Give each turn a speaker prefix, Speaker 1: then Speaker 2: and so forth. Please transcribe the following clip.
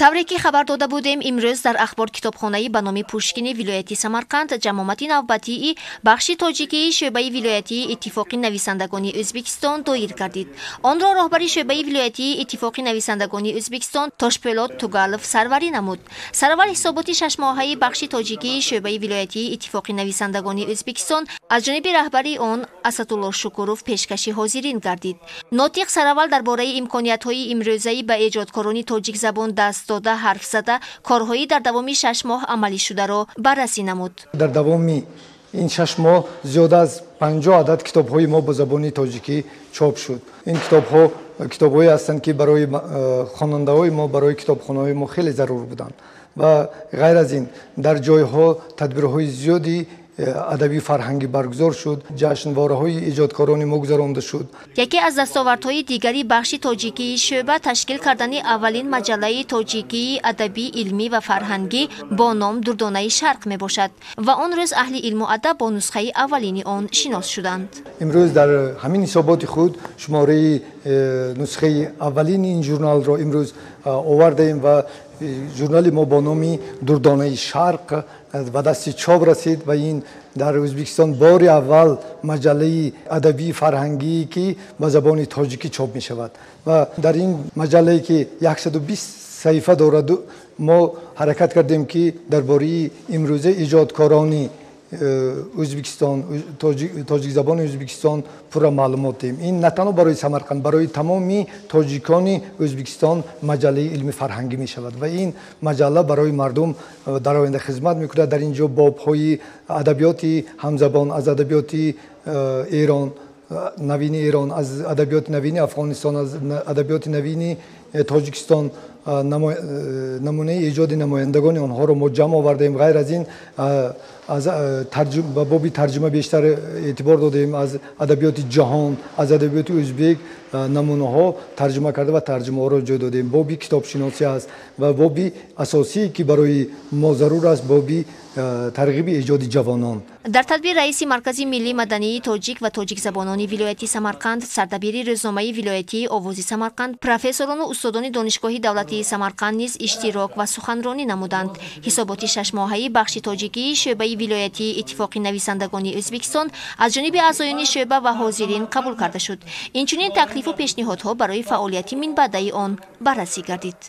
Speaker 1: Тавре ки хабар дода будем, имрӯз дар Ахбор китобхонаи ба номи Пушкини вилояти Самарқанд ҷамъомади навбатии бахши тоҷикии шӯъбаи вилоятии Иттифоқи нависандагони Ӯзбекистон доир гардид. Онро роҳбари шӯъбаи вилоятии Иттифоқи нависандагони Ӯзбекистон Тошпӯлод Тугалов сарварӣ намуд. Сараввал ҳисоботи шашмоҳаи бахши тоҷикии шӯъбаи вилоятии Иттифоқи нависандагони Ӯзбекистон аз ҷониби раҳбари он Асадулло Шукуров пешкаши ҳозирин гардид. Нотиқ сараввал дар бораи имкониятҳои имрӯзаи ба эҷодкорони тоҷикзабон даст дода ҳарф зада, корҳои дар давоми 6 моҳ амалӣ шударо баррасӣ намуд.
Speaker 2: Дар давоми ин 6 моҳ зиёда аз 50 адад китобҳои мо бо забони тоҷикӣ чоп шуд. Ин китобҳо китобҳое ҳастанд, ки барои хонандаҳои мо, барои китобхонаҳои мо хеле зарур буданд. Ва ғайр аз ин, дар ҷойҳо тадбирҳои зиёди адабӣ, фарҳангӣ баргузор шуд, ҷашнвораҳои эҷодкорони мо гузаронда шуд.
Speaker 1: Яке аз дастовардҳои дигари бахши тоҷикии шӯъба ташкил кардани аввалин маҷаллаи тоҷикии адабӣ, илмӣ ва фарҳангӣ бо ном «Дурдонаи Шарқ» мебошад ва он рӯз аҳли илму адаб бо нусхаи аввалини он шинос шуданд.
Speaker 2: Имрӯз дар ҳамин ҳисоботи худ шумораи нусхаи аввалини ин журналро имрӯз овардаем ва журнали мо бо номи «Дурдонаи Шарқ» ба дасти чоп расид. Ва ин дар Ӯзбекистон бори аввал маҷаллаи адабии фарҳангие, ки ба забони тоҷикӣ чоп мешавад. Ва дар ин маҷаллае, ки 120 саҳифа дорад, мо ҳаракат кардем, ки дар бораи имрӯза эҷодкорони Ӯзбекистон, тоҷикзабони Ӯзбекистон пурра маълумот диҳем. Ин на танҳо барои Самарқанд, барои тамоми тоҷикони Ӯзбекистон маҷаллаи илми фарҳангӣ мешавад ва ин маҷалла барои мардум дар оянда хизмат мекунад. Дар ин ҷо бобҳои адабиёти ҳамзабон, аз адабиёти Эрон, навини Эрон, аз адабиёти навини Афғонистон, аз адабиёти навини Тоҷикистон намунаи эҷоди намояндагони онҳоро мо ҷамъ овардаем. Ғайр аз ин, аз ба боби тарҷума бештар эътибор додаем. Аз адабиёти ҷаҳон, аз адабиёти ӯзбек намунаҳо тарҷума карда ва тарҷумаҳоро ҷой додаем. Боби китобшиносӣ аст ва боби асосие, ки барои мо зарур аст, боби тарғиби эҷоди ҷавонон.
Speaker 1: Дар тадбир раиси Маркази миллии мадании тоҷик ва тоҷикзабонони вилояти Самарқанд, сардабири рӯзномаи вилоятии «Овози Самарқанд», профессорону устодони Донишгоҳи давлатии Самарқанд низ иштирок ва суханронӣ намуданд. Ҳисоботи шашмоҳаи бахши тоҷикии шӯъбаи вилоятии Иттифоқи нависандагони Ӯзбекистон аз ҷониби аъзоёни шӯъба ва ҳозирин қабул карда шуд. Инчунин таклифу пешниҳодҳо барои фаъолияти минбаъдаи он баррасӣ гардид.